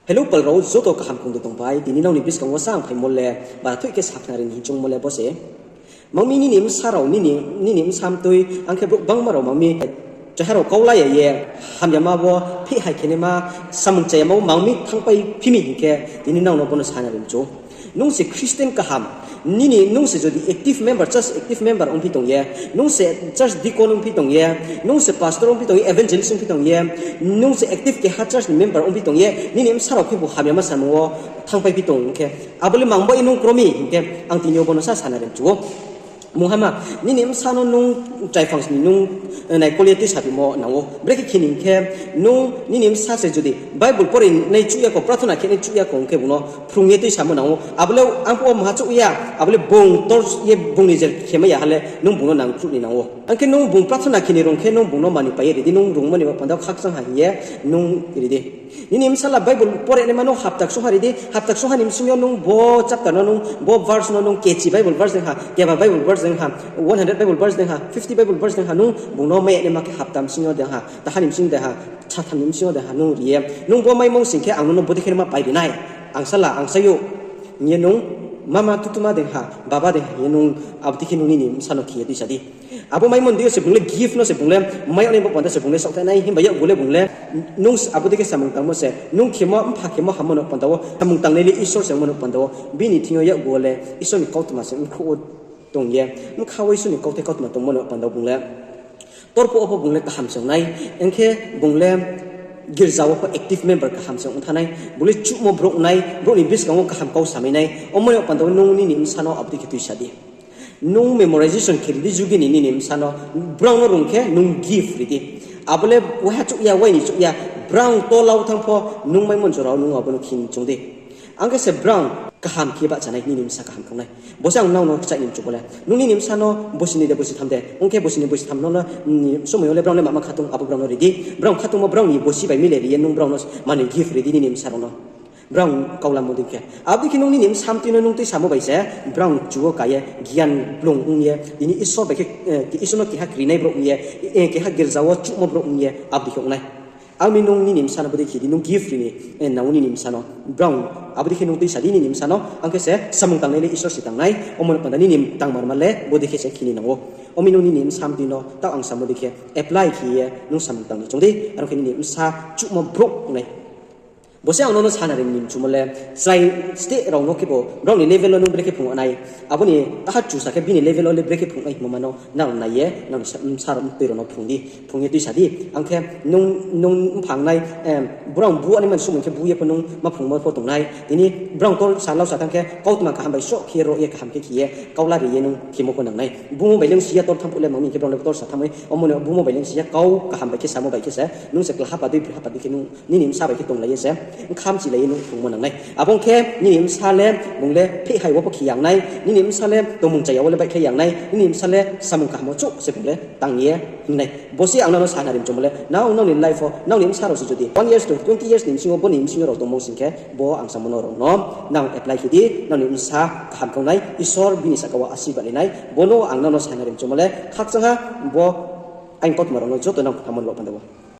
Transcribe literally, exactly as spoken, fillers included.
Hello pal rao, joto kaham kong de tongpai? Tini nrao ni buskang wo sa ang phaimo le, bara thoih khe sakhnari ni hing choungmo le bo se. Mang mi nini bsa rao, nini, nini bsa mtui, ang khe brouh gbangma rao mang mi, chaiha rao kau la ya ye, hamyama wo, phih hai khe naima, samung chayama wo mang mi thanngpai phi mi hing khe, tini nrao no bo no sana ri mchu. Nung se Christian kaham, nini, nung se jodi active member, church active member ongphi tong ye, nung se church deacon ongphi tong ye, nung se pastor ongphi tong ye, evangelist ongphi tong ye, nung se active keha church ni member ongphi tong ye, nini bsa rao khebu hamyama samung wo thanngpai phi tong khe, abo le mang bai nung kromi hing khe, ang tini yo bo no sa sana ri mchu ou. Mungha ma, nini bsa no nung chaiphang sni nung, eh, naikol ye tuisaphaimo nang ou. Brekhe khe ni hing khe, nung nini bsa se jodi Bible pore nai chuh ya kho, prathona khe nai chuh ya kho hing khe bung no phrung ye tuisamo nang ou. Abo le ang pho maha chuh ya, abo le bung tor ye bung ni je khemai ya ha le nung bung no nangkhruh ni nang ou. Ang khe nung bung prathona khe ni rung khe nung bung no mani pai ye ri di, nung rungmo ni bo panda khakchang ha hing ye nung ri di. Nini bsa la Bible pore naima no hapta ksungha ri di, hapta ksungha ni bsing yo nung bo chapter no nung bo verse no nung kechi Bible verse dei ha, keba Bible verse dei ha, one hundred Bible verse dei ha, fifty Bible verse dei ha, nung bung no mai ya naima khe hapta bsing yo dei ha, taha ni bsing dei ha, satham ni bsing yo dei ha, nung ri ye. Nung bo maimo sing khe ang no bodei khe naima pai ri nai. Angsala, angsayouh, hing ye nung mama tutuma dei ha, baba dei ha, hing ye nung abo dei khe nung nini bsa no khe ye tuisa di. Abo maimo ni dei yo se bung le gift no se bung le mai yag nai bo panda se bung le saohthaih nai, himba yakgu le bung le nung abo dei khe samung tangmo se, nung khemo, mpha khemo hammo no panda wo, samung tangnai le Isor se ongmo no panda wo, bini thing yo yakgu wo le Isor ni kautma se bkhrouh wo tong ye, bkha wo Isor ni kauthai kautma tongmo no panda wo bung le torphuh wo pho bung le kaham se ong nai, ong khe bung le girza wo pho active member kaham se ong thanng nai, bung le chuhmo brouh nai, brouh ni buskang wo kaham kau samai nai, omo ni panda wo nung nini bsa no abo dei khe tuisa di. Nung memorization khe ri di, jugi ni nini bsa no, brao no rung khe nung gift ri di. Abo le waiha chuh ya, wai ni chuh ya, brao to lau thanng pho, nung maimo jora wo nung abo no khe ni choung di. Ang khe se brao kaham khe bahcha nai, nini bsa kaham khe ong nai. Bo se ang nrao no kchaih ni mchu bo le. Nung nini bsa no bosi ni de bosi tham de, ong khe bosi ni bosi tham no, somoi yo le brao le mama khatung, abo brao no ri di. Brao khatungmo brao ni bosi bai mile ri ye nung brao no mani gift ri di nini bsa rao no. Brao kau lamo dei khe. Abo dei khe nung nini bsa mtui no nung tuisamo bai se, brao chu wo ka ye, gian blung ong ye, tini Isor bai khe, eh, Isor no keha krinai brouh ong ye, eh, keha girza wo chuhmo brouh ong ye, abo dei khe ong nai. Ang mi nung nini bsa no bodei khe di, nung gift ri ni, eh, nang ou nini bsa no. Brao, abo dei khe nung tuisa di nini bsa no, ang khe se samung tangnai le Isor se tang nai, omo ni panda nini tangmarma le bodei khe se khe ni nang ou. Omi nung nini bsa mtui no, taoh ang samo dei khe, apply khe ye nung samung tang ni choung di, aro khe nini bsa chuhmo brouh ong nai. Bo se ang nono sana ri ni mchumo le, chrai state rao no khebu, brao ni level wo nung brekhe phrung nai. Abo ni taha chusa khe bini level wo le brekhe phrung nai hingmo ma no, nang nai ye, nang sa-, bsa rao mtui rao no phrung di, phrung ye tuisa di. Ang khe nung, nung mphang nai, brao bu ani man sumoi khe bu ye pho nung ma phrungmo pho tong nai. Tini brao tor sa lau sa thanng khe, kautma kaham bai soh khe ro ye kaham khe khe ye, kau la ri ye nung khemo pho nang nai. Bumo bai leng si ya tor thanng phuh le mang mi khe brao le tor sa thanng mi, omo ni bumo bai leng si ya kau kaham bai khe samo bai khe se, nung se kla hapa dei, hapa dei khe nung nini bsa bai khe tonglai ye se, bkha mchilai ye nung phrungmo nang nai. Abo ong khe nini bsa le bung le phih hai wo pho khe yang nai, nini bsa le tongmung chaya wo le baihkhlai yang nai, nini bsa le samung kaham wo chouh se bung le tang ye hing nai. Bo se ang nono sana ri mchumo le, nang, nang ni life wo, nang ni bsa rao se jodi one years to twenty years ni bsing wo, bo ni bsing yo rao tongmo sing khe, bo ang samo no rao no, nang apply khe di, nang ni bsa kaham khe ong nai, Isor bini sahka wo asirbad ri nai, bo no ang nono sana ri mchumo le, khakchang ha, bo aini kautma rao no joto nang khamo ni bo panda wo.